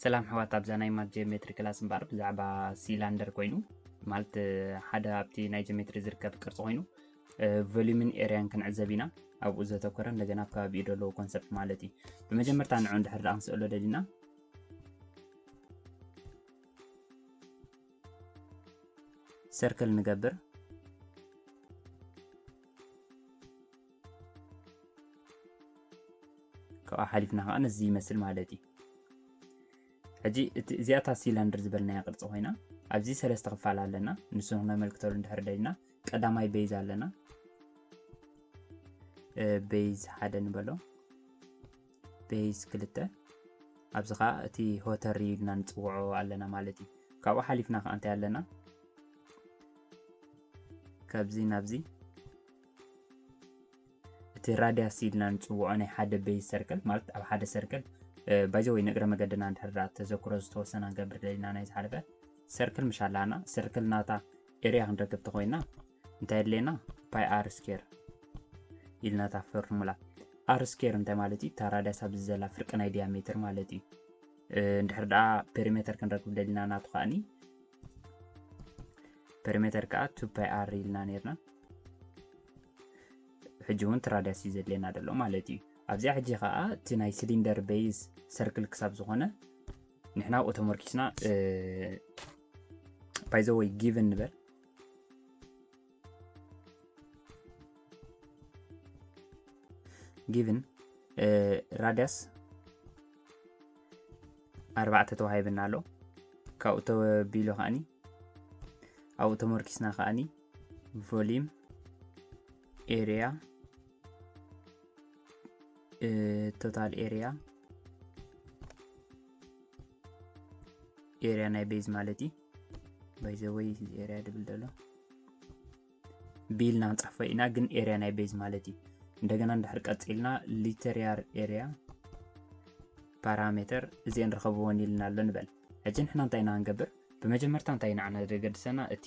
ሰላም ኣሕዋት፣ ኣብዛ ናይ ማት ጂኦሜትሪ ክላስ እምበኣር ብዛዕባ ሲላንደር ኮይኑ፣ ማለት ሓደ ኣብቲ ናይ ጂኦሜትሪ ዝርከብ ቅርፂ ኮይኑ፣ ቮሊዩምን ኤርያን ክንዕዘብ ኢና። ኣብኡ ዘተኮረ እንደገና ኣብ ከባቢኡ ዘለዉ ኮንሰፕት ማለት እዩ። ብመጀመርታ ንዑ እንድሕር ደኣ ክንስእሎ ደሊና ሰርክል ንገብር። ካብኣ ሓሊፍና ከዓ ነዚ ይመስል ማለት እዩ። ሕጂ እቲ እዚኣታ ሲላንደር ዝበልናያ ቅርፂ ኮይና ኣብዚ ሰለስተ ክፋል ኣለና። ንሱ ክነመልክተሉ እንድሕር ደሊና ቀዳማይ ቤዝ ኣለና። ቤዝ ሓደ ንበሎ፣ ቤዝ ክልተ፣ ኣብዚ ከዓ እቲ ሆተር ኢልና ንፅውዖ ኣለና ማለት እዩ። ካብኡ ሓሊፍና ከዓ እንታይ ኣለና? ካብዚ ናብዚ እቲ ራድያስ ኢልና ንፅውዖ ናይ ሓደ ቤዝ ሰርክል ማለት ኣብ ሓደ ሰርክል ባይዘ ወይ ንእግረ መገድና እንድሕር ደኣ ተዘክሮ ዝተወሰነ ንገብር ደሊና ናይ ዝሓለፈ ሰርክል ምሽ ኣላና ሰርክል ናታ ኤርያ ክንረክብ ተኮይና እንታይ ኣድልየና? ፓይ ኣር ስኬር ኢልና እታ ፎርሙላ። ኣር ስኬር እንታይ ማለት እዩ? እታ ራድያስ ኣብዚ ዘላ ፍርቂ ናይ ዲያሜትር ማለት እዩ። እንድሕር ደኣ ፔሪሜተር ክንረክብ ደሊና ናቱ ከኣኒ ፔሪሜተር ከዓ ቱ ፓይ ኣር ኢልና ነርና። ሕጂ እውን እቲ ራድያስ እዩ ዘድልየና ዘሎ ማለት እዩ። ኣብዚኣ ሕጂ ከዓ እቲ ናይ ሲሊንደር ቤዝ ሰርክል ክሳብ ዝኾነ ንሕና ኣብኡ ተመርኪስና ባይዘ ወይ ጊቭን ንበል። ጊቭን ራድያስ ኣርባዕተ ተዋሂብና ኣሎ። ካብኡ ተቢሉ ከኣኒ ኣብኡ ተመርኪስና ከኣኒ ቮሊም ኤሪያ ቶታል ኤሪያ ኤሪያ ናይ ቤዝ ማለት እዩ። ባይዘ ወይ ኤሪያ ድብል ደሎ ቢልና ንፅሕፎ ኢና፣ ግን ኤሪያ ናይ ቤዝ ማለት እዩ። እንደገና እንድሕር ቀፂልና ሊተሪያር ኤሪያ ፓራሜተር እዚአን ርኸብዎን ኢልና ኣሎ ንበል። ሕጂ ንሕና እንታይ ኢና ክንገብር? ብመጀመርታ እንታይ ንዓና ዘገድሰና እቲ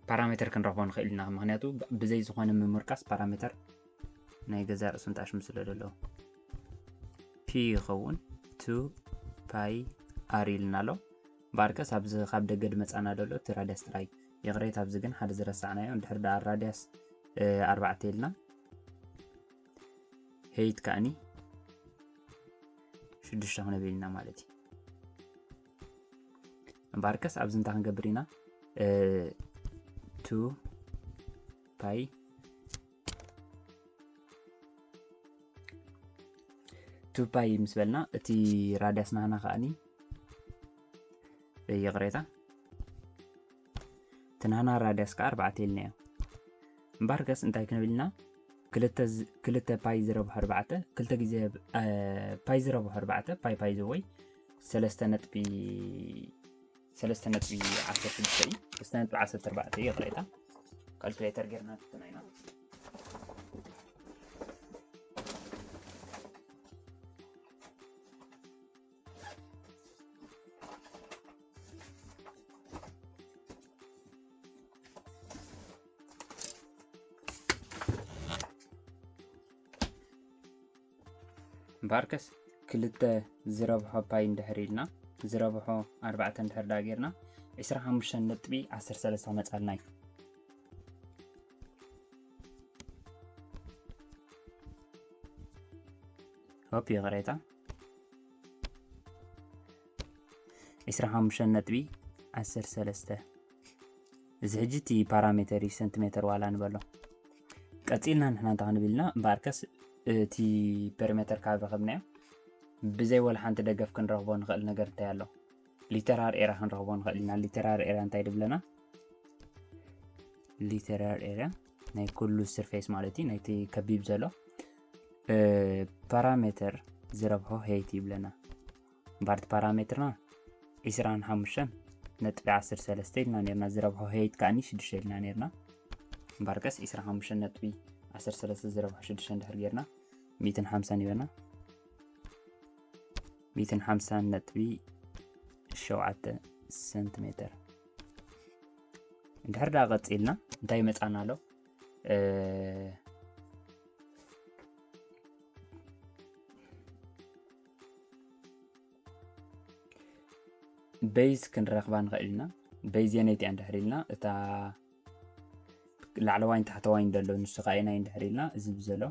ፓራሜተር ክንረኽቦ ንኽእል ኢና። ምኽንያቱ ብዘይ ዝኾነ ምምርካስ ፓራሜተር ናይ ገዛ ርእሱ እንጣሽም ስለ ዘለዎ ፒ ይኸውን ቱ ፓይ ኣር ኢልና ኣሎ። ባርከስ ኣብዚ ካብ ደገ ድመፃና ደሎ እቲ ራድያስ ጥራይ ይቕሬት። ኣብዚ ግን ሓደ ዝረሳዕናዮ እንድሕር ደኣ ራድያስ ኣርባዕተ ኢልና ሄይት ከኣኒ ሽዱሽተ ክነብል ኢና ማለት እዩ። እምበኣርከስ ኣብዚ እንታይ ክንገብር ኢና? ቱ ፓይ ቱ ፓይ ምስ በልና እቲ ራድያስ ናህና ከኣኒ ይቕሬታ እቲ ናህና ራድያስ ከዓ ኣርባዕተ ኢልናዮ። እምበኣርከስ እንታይ ክንብል ኢና? ክልተ ፓይ ዝረብሖ ኣርባዕተ ክልተ ግዜ ፓይ ዝረብሖ ኣርባዕተ ፓይ ፓይ ዘወይ ሰለስተ ነጥቢ ሰለስተ ነጥቢ ዓሰርተ ሽዱሽተ እዩ። ሰለስተ ነጥቢ ዓሰርተ ኣርባዕተ እዩ። ይቕሬታ ካልኩሌተር ጌርና ትትና ኢና። እምበኣርከስ ክልተ ዝረብሖ ፓይ እንድሕር ኢልና ዝረብሖ ኣርባዕተ እንድሕር ዳ ጌርና ዕስራ ሓሙሽተ ነጥቢ ዓሰርተ ሰለስተ መጻልና እዩ። ሆፕ ይቕሬታ ዕስራ ሓሙሽተ ነጥቢ ዓሰርተ ሰለስተ። እዚ ሕጂ እቲ ፓራሜተር እዩ፣ ሰንቲሜተር ዋላ ንበሎ። ቀፂልና ንሕና እንታይ ክንብል ኢና? እምበኣርከስ እቲ ፔሪሜተር ካብ ረኸብናዮ ብዘይ ወላ ሓንቲ ደገፍ ክንረኽቦ ንኽእል ነገር እንታይ ኣሎ? ሊተራር ኤራ ክንረኽቦ ንኽእል ኢና። ሊተራር ኤራ እንታይ ድብለና? ሊተራር ኤራ ናይ ኩሉ ስርፌስ ማለት እዩ፣ ናይቲ ከቢብ ዘሎ ፓራሜተር ዝረብሖ ሄይት ይብለና። እምበኣር እቲ ፓራሜትርና ዕስራን ሓሙሽተን ነጥቢ ዓሰርተ ሰለስተ ኢልና ነርና፣ ዝረብሖ ሄይት ከኣኒ ሽዱሽተ ኢልና ነርና። እምበኣርከስ ዕስራን ሓሙሽተን ነጥቢ ዓሰርተ ሰለስተ ዝረብሖ ሽዱሽተ እንድሕር ጌርና ሚእትን ሓምሳን ይበና። ሚእትን ሓምሳን ነጥቢ ሸውዓተ ሰንቲሜተር። እንድሕር ደኣ ቀፂልና እንታይ ይመፃና ኣሎ? base ክንረኽባ ንኽእል ኢና። Base የነይቲ እንድሕር ኢልና እታ ላዕለዋይን ታሕተዋይን ዘሎ ንሱ ከዓ ናይ እንድሕር ኢልና እዚ ብዘሎ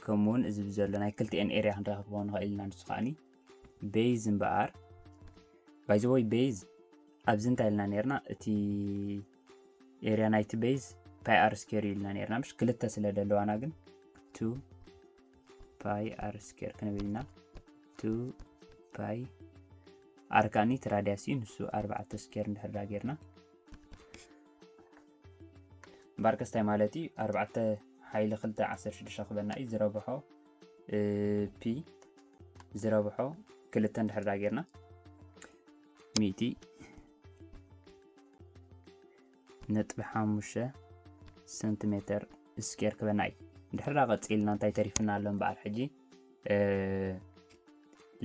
ከምኡውን እዚ ብዘሎ ናይ ክልቲኤን area ክንረኽቦ ንኽእል ኢና። ንሱ ከዓኒ base እምበኣር by the way base ኣብዚ እንታይ ኢልና ነርና? እቲ area ናይቲ base pi r square ኢልና ነርና። ምሽ ክልተ ስለ ዘለዋና ግን two pi r square ክንብል ኢና። two pi r ከዓኒ እቲ radius እዩ። ንሱ ኣርባዕተ square እንድሕር ዳ ጌርና እምበኣር ከስታይ ማለት እዩ ኣርባዕተ ሓይሊ ክልተ ዓሰርተ ሽዱሽተ ክበና እዩ። ዝረብሖ ፒ ዝረብሖ ክልተ እንድሕር ዳ ጌርና ሚእቲ ነጥቢ ሓሙሽተ ሴንቲሜተር ስኬር ክበና እዩ። እንድሕር ዳ ቀፂልና እንታይ ተሪፍና ኣሎ እምበኣር ሕጂ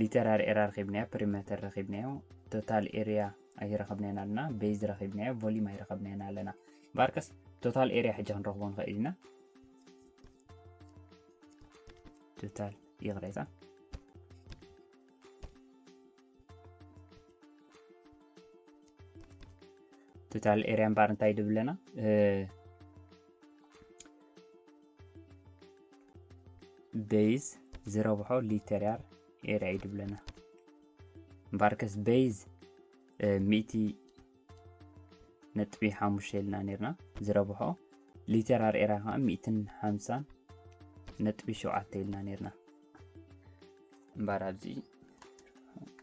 literal area ረኺብናዮ፣ perimeter ረኺብናዮ፣ total area ኣይረኸብናዮን ኣለና፣ base ረኺብናዮ፣ volume ኣይረኸብናዮን ኣለና። እምበኣርከስ total area ሕጂ ክንረኽቦ ንኽእል ኢና። Total ይቕሬታ total area እምበኣር እንታይ ድብለና? Base ዝረብሖ literal area እዩ ድብለና። እምበኣርከስ base ሚእቲ ነጥቢ ሓሙሽተ ኢልና ነርና ዝረብሖ፣ literal area ከዓ ሚእትን ሓምሳን ነጥቢ ሸውዓተ ኢልና ነርና። እምበኣር ኣብዚ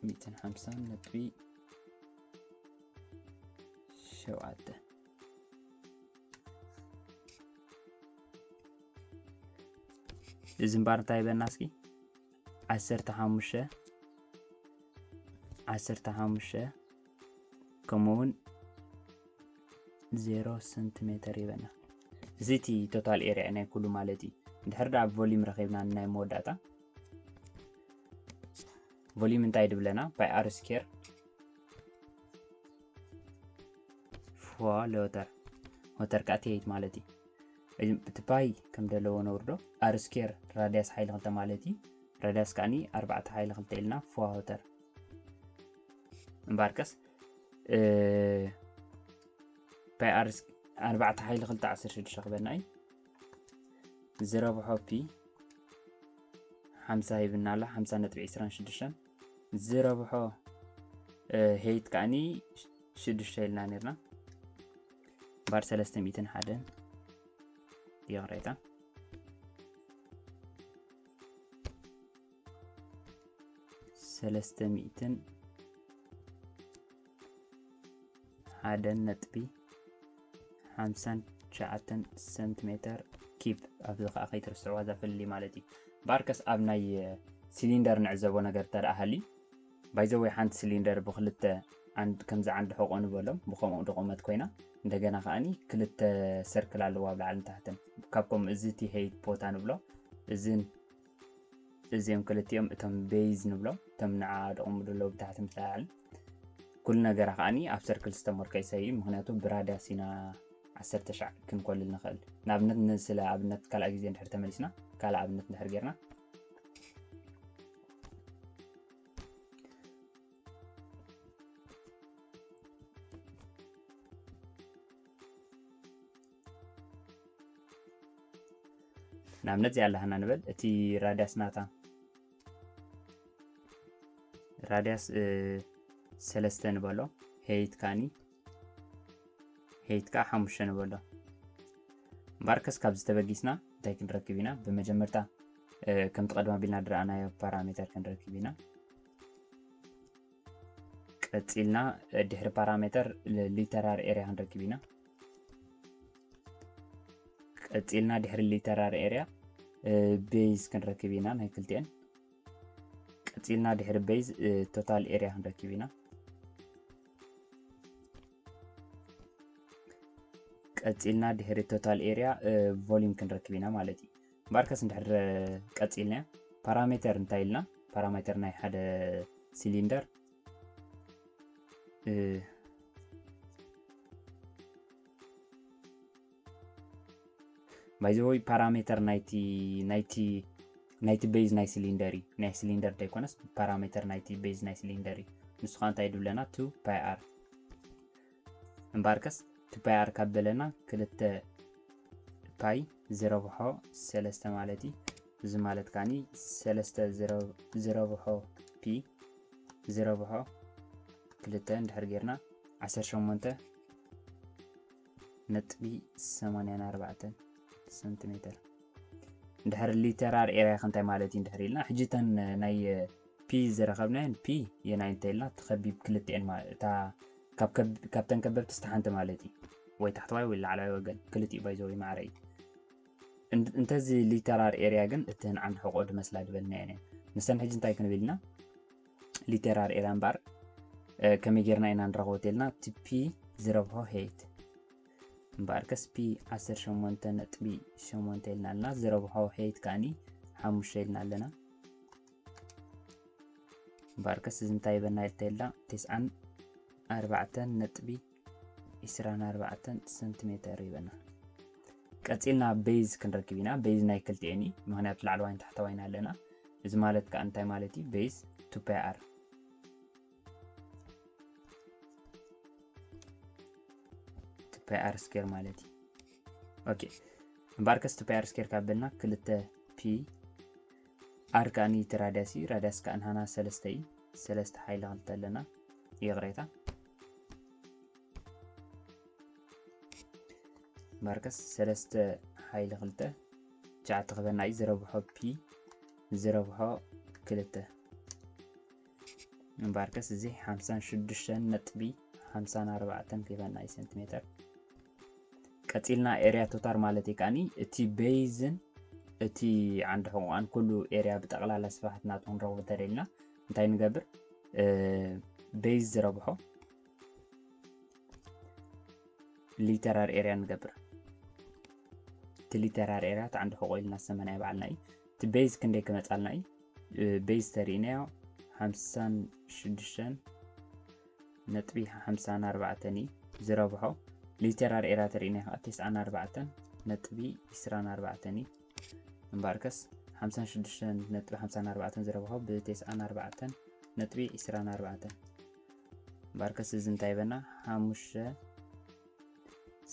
ሚእትን ሓምሳን ነጥቢ ሸውዓተ እዚ እምበኣር እንታይ ይበና እስኪ? ዓሰርተ ሓሙሽተ ዓሰርተ ሓሙሽተ ከምኡ እውን ዜሮ ሴንቲሜተር ይበና። እዚ እቲ total area ናይ ኩሉ ማለት እዩ። እንድሕር ደኣ volume ረኺብና ናይ መወዳእታ volume እንታይ ድብለና? Pi r square for water water ከዓ ቲ height ማለት እዩ። እቲ ፓይ ከም ዘለዎ ነውርዶ r square radius ሓይሊ ክልተ ማለት እዩ። Radius ከዓኒ ኣርባዕተ ሓይሊ ክልተ ኢልና for water እምበኣርከስ ፓይ r ኣርባዕተ ሓይሊ ክልተ ዓሰርተ ሽዱሽተ ክበና እዩ። ዝረብሖ ፒ ሓምሳ ሂብና ኣሎ ሓምሳ ነጥቢ ዕስራን ሽዱሽተን ዝረብሖ height ከዓኒ ሽዱሽተ ኢልና ነርና። እምበኣር ሰለስተ ሚእትን ሓደን ይቕሬታ ሰለስተ ሚእትን ሓደን ነጥቢ ሓምሳን ትሽዓተን ሴንቲሜተር ኪብ። ኣብዚ ከዓ ከይትርስዕዋ እዛ ፍልልይ ማለት እዩ። እምበኣርከስ ኣብ ናይ ሲሊንደር ንዕዘቦ ነገር እንተ ደኣ ሃልዩ by the way ሓንቲ ሲሊንደር ብክልተ ዓንድ ከምዚ ዓንዲ ሕቆ ንበሎም ብከምኡ ድቁመት ኮይና እንደገና ከዓኒ ክልተ ሰርክል ኣለዋ ኣብ ላዕልን ታሕትን ካብ ከምኡ እዚ እቲ height ቦታ ንብሎ እዝን እዚኦም ክልቲኦም እቶም base ንብሎም እቶም ንዓ ደቕሙ ደለዉ ብታሕቲ ምስ ላዕልን ኩሉ ነገራ ከዓኒ ኣብ ሰርክል ዝተመርከሰ እዩ። ምክንያቱ ብራዳስ ኢና ዓሰርተ ሻዕ ክንኮልል ንኽእል። ንኣብነት ንስለ ኣብነት ካልኣ ግዜ እንድሕር ተመሊስና ካልኣ ኣብነት እንድሕር ጌርና ንኣብነት እዚኣ ኣለሃና ንበል እቲ ራዳስ ናታ ራዳስ ሰለስተ ንበሎ height ካኒ height ከዓ ሓሙሽተ ንበሎ እምበኣርከስ ካብዚ ተበጊስና እንታይ ክንረክብ ኢና ብመጀመርታ ከምቲ ቀደም ኣቢልና ድረኣናዮ ፓራሜተር ክንረክብ ኢና ቀፂልና ድሕሪ ፓራሜተር literal area ክንረክብ ኢና ቀፂልና ድሕሪ literal area base ክንረክብ ኢና ናይ ክልቲአን ቀፂልና ድሕሪ base total area ክንረክብ ኢና ቀፂልና ድሕሪ total area volume ክንረክብ ኢና ማለት እዩ እምበኣርከስ እንድሕር ቀፂልና ፓራሜተር እንታይ ኢልና ፓራሜተር ናይ ሓደ ሲሊንደር By the way, ፓራሜተር ናይቲ ናይቲ ናይቲ ቤዝ ናይ ሲሊንደር እዩ። ናይ ሲሊንደር ዘይኮነስ ፓራሜተር ናይቲ ቤዝ ናይ ሲሊንደር እዩ። ንሱ ከዓ እንታይ ድብለና? ቱ ፓይ ኣር። እምበኣርከስ ቱ ፓይ ኣር ካብ በለና ክልተ ፓይ ዝረብሖ ሰለስተ ማለት እዩ። እዚ ማለት ከዓኒ ሰለስተ ዝረብሖ ፒ ዝረብሖ ክልተ እንድሕር ጌርና ዓሰርተ ሸሞንተ ነጥቢ ሰማንያን ኣርባዕተን ሰንቲሜተር። እንድሕር ሊተራል ኤርያ ክንታይ ማለት እዩ እንድሕር ኢልና፣ ሕጂ እተን ናይ ፒ ዝረኸብናየን ፒ የናይ እንተ ኢልና ትኸቢብ ክልቲኤን ማለት እታ ካብ ከብ- ካብተን ከበብቲ ስተ ሓንቲ ማለት እዩ። ወይ ታሕተዋይ ወይ ላዕለዋይ ወገን ክልቲኡ ባይዘ ወይ ማዕረ እዩ። እን- እንተዚ ሊተራል ኤርያ ግን እተን ዓንዲ ሕቆ ድመስላ ድበልናየን እየን። ንሰን ሕጂ እንታይ ክንብል ኢና? ሊተራል ኤርያ እምበኣር እ፣ ከመይ ጌርና ኢና ንረኽቦ ተልና? እቲ ፒ ዝረብሖ ሄይት እምበኣር ከስ ፒ ዓሰርተ ሸሞንተ ነጥቢ ሸሞንተ ኢልና ኣለና። ዝረብሖ ሄይት ከዓኒ ሓሙሽተ ኢልና ኣለና። እምበኣር ከስ እዚ እንታይ ይበና ኢልተልና? ተስዓን ኣርባዕተን ነጥቢ ዕስራን ኣርባዕተን ሰንቲሜተር ይበና። ቀጺልና ቤዝ ክንረክብ ኢና። ቤዝ ናይ ክልቲኤን እዩ፣ ምኽንያቱ ላዕለዋይን ታሕተዋይን ኣለና። እዚ ማለት ከኣ እንታይ ማለት እዩ? ቤዝ ቱ ፓይ ኣር ቱ ፓይ ኣር ስኬር ማለት እዩ። ኦኬ፣ እምበኣርከስ ቱ ፓይ ኣር ስኬር ካብ በልና ክልተ ፒ ኣር ከኣኒ እቲ ራድያስ እዩ። ራድያስ ከኣ ንሃና ሰለስተ እዩ። ሰለስተ ሓይሊ ክልተ ኣለና፣ ይቕሬታ። እምበኣርከስ ሰለስተ ሓይሊ ክልተ ትሽዓተ ክበና እዩ። ዝረብሖ ፒ ዝረብሖ ክልተ እምበኣርከስ እዚ ሓምሳን ሽዱሽተን ነጥቢ ሓምሳን ኣርባዕተን ክበና እዩ ሰንቲሜተር። ቀጺልና ኤርያ ቶታል ማለት እዩ ከዓኒ እቲ ቤዝን እቲ ዓንዲ ሕቑቓን ኩሉ ኤርያ ብጠቕላላ ስፍሓት ናቱ ክንረኽቦ እንተደልና እንታይ ንገብር? እ፣ ቤዝ ዝረብሖ ሊተራል ኤርያ ንገብር። እቲ ሊተራል ኤርያ እቲ ዓንዲ ሕቆ ኢልና ዝሰመናዮ ባዕልና እዩ። እቲ ቤዝ ክንደይ ክመጻልና እዩ? እ፣ ቤዝ ተሪእናዮ ሓምሳን ሽዱሽተን ነጥቢ ሓምሳን ኣርባዕተን እዩ ዝረብሖ። ሊተራል ኤርያ ተሪእናዮ ከዓ ተስዓን ኣርባዕተን ነጥቢ ዕስራን ኣርባዕተን እዩ። እምበኣርከስ ሓምሳን ሽዱሽተን ነጥቢ ሓምሳን ኣርባዕተን ዝረብሖ ብተስዓን ኣርባዕተን ነጥቢ ዕስራን ኣርባዕተን። እምበኣርከስ እዚ እንታይ ይበና? ሓሙሽተ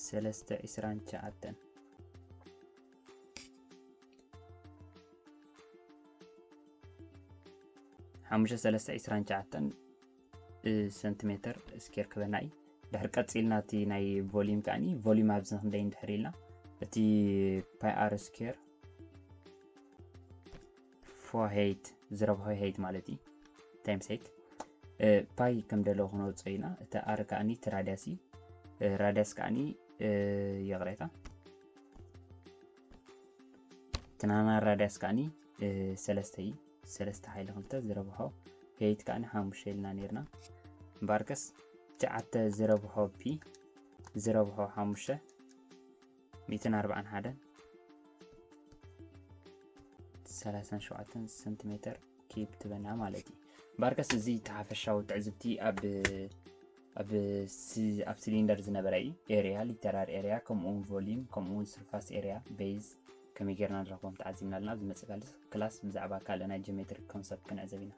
ሰለስተ ዕስራን ትሽዓተን። ሓሙሽተ ሰለስተ ዕስራን ትሽዓተን፣ እ፣ ሰንቲሜተር ስኬር ክበና እዩ። ድሕር ቀጺልና እቲ ናይ ቮሊዩም ከዓኒ፣ ቮሊዩም ኣብዚ ክንደይ እንድሕር ኢልና፣ እቲ ፓይ ኣር ስኬር ፎ ሄይት፣ ዝረብሖ ሄይት ማለት እዩ፣ ታይምስ ሄይት። እ፣ ፓይ ከም ደለዎ ክነውፅኦ ኢና። እቲ ኣር ከዓኒ እቲ ራድያስ እዩ። እ፣ ራድያስ ከዓኒ፣ እ፣ ይቕሬታ። እቲ ናና ራድያስ ከዓኒ፣ እ፣ ሰለስተ እዩ። ሰለስተ ሓይሊ ክልተ ዝረብሖ ሄይት ከዓኒ ሓሙሽተ ኢልና ነይርና። እምበኣርከስ ትሽዓተ ዝረብሖ ፒ ዝረብሖ ሓሙሽተ ሚእትን ኣርባዓን ሓደን ሰላሳን ሸውዓተን ሰንቲሜተር ኪብ ትበና ማለት እዩ። እምበኣርከስ እዚ እቲ ሓፈሻዊ ትዕዝብቲ ኣብ ኣብ ሲ- ኣብ ሲሊንደር ዝነበረ እዩ። ኤርያ፣ ሊተራል ኤርያ፣ ከምኡ እውን ቮሊዩም፣ ከምኡ እውን ሰርፋስ ኤርያ፣ ቤዝ ከመይ ጌርና ንረኽቦም ተዓዚብና ኣለና። ኣብ ዝመጽእ ካልእ ክላስ ብዛዕባ ካልእ ናይ ጂኦሜትሪክ ኮንሰፕት ክንዕዘብ ኢና።